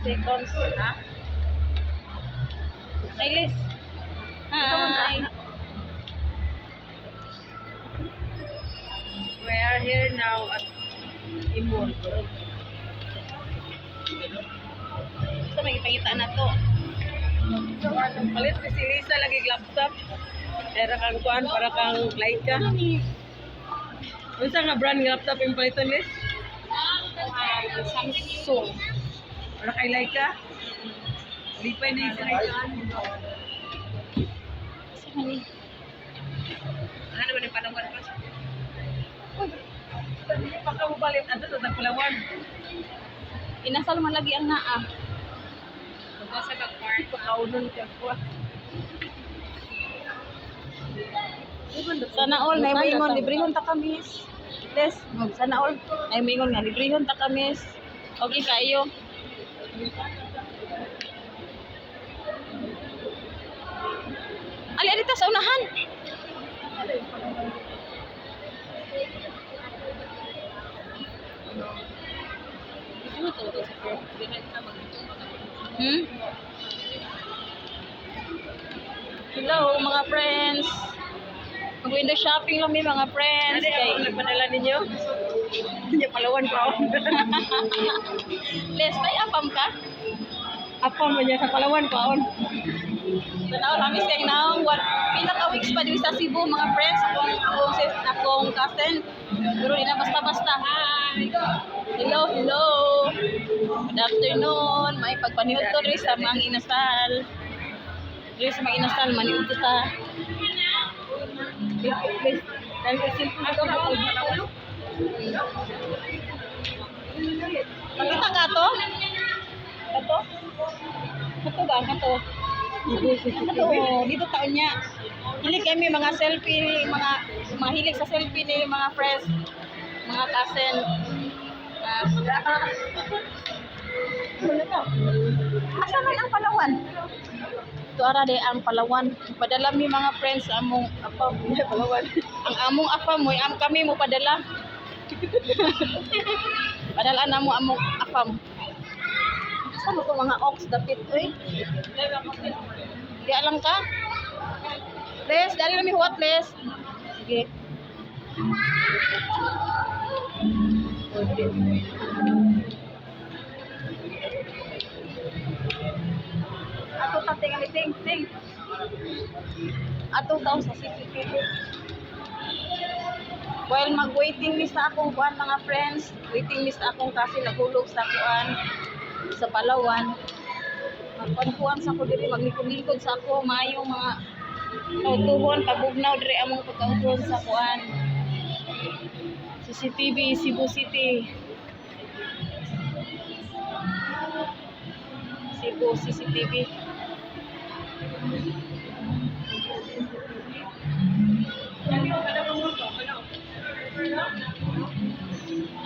Seconds. Ha? Hi, Liz. Hi. We are here now at Imur. Sa may ipangita na to. Palit ni si Lisa lagi laptop. Era kang kuan para kang Laika. Unsa nga brand nga laptop yung paliton, Liz? Samsung. Para kay Laika? Lipay na yung si Laika. Sa kani. Ano naman yung palawan pa? Uy, baka mo palit ato sa Tagpalawan. Inasal man lagi ang naa. Sa kag Pakaunon ka ko. Sana all na moingon librehon ta kamis. Les, sana all na moingon nga librehon ta kamis. Okay kayo. Ali ali ta sa unahan. Hello, mga friends. Mag-window shopping lang mi, mga friends. Ano Kay yung nagpadala ninyo? Hindi Palawan pa ako. Les, ay apam ka? Apa man niya sa Palawan pa on. Tanaw hamis kay naong what pila ka weeks pa diri sa Cebu, mga friends, akong sis, akong cousin. Pero di na basta-basta. Hi. Hello, hello. Good afternoon. May pagpaniud to diri sa Mang Inasal. Diri sa Mang Inasal maniud to ta. Makita ka to? Kato? Kato ba? Kato? Kato, dito taon niya. Hilig kami mga selfie, mga hilig sa selfie ni mga friends, mga cousin. Ah. Asa man ang Palawan? Ito ara de ang Palawan. Padala mi, mga friends, among apam. Palawan. Ang among afam mo, am kami mo padala. Padala na mo among afam. Asa mo to mga ox dapit oy? Di alam ka? Les, dali na mi huwat, Les. Sige. Ato ta tingali ting ting. Ato taon sa CCTV. While mag-waiting mi sa akong kuan, mga friends, waiting mi sa akong kasi nagulog sa kuan sa Palawan. Magkuan sa ko diri, maglikod-likod sa ako maayong mga kautuhon, pabugnaw diri among pagkautuhon sa kuan. CCTV, Cebu City. Cebu CCTV.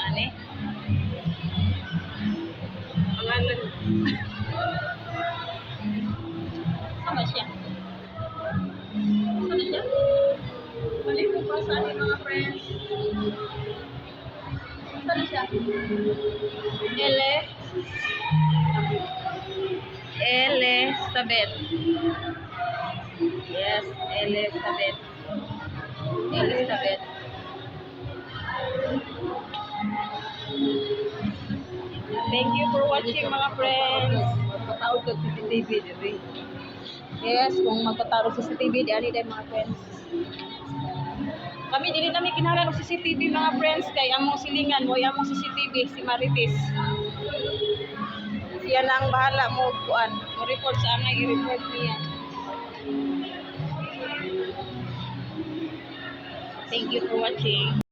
Ani? Pangalan. Sama siya. Sama siya. Balik mo pa sa ating mga friends. Sana siya? Ele. Elizabeth. Yes, Elizabeth. Elizabeth. Thank you for watching, mga friends. Magpatawag kag CCTV diri. Yes, kung magpataro sa CCTV, di ani day, mga friends. Kami dili namin kinahanglan og CCTV, mga friends, kay among silingan mo among CCTV si Marites. Siya na ang bahala mo kuan, mo report sa amay, i-report niya. Thank you for watching.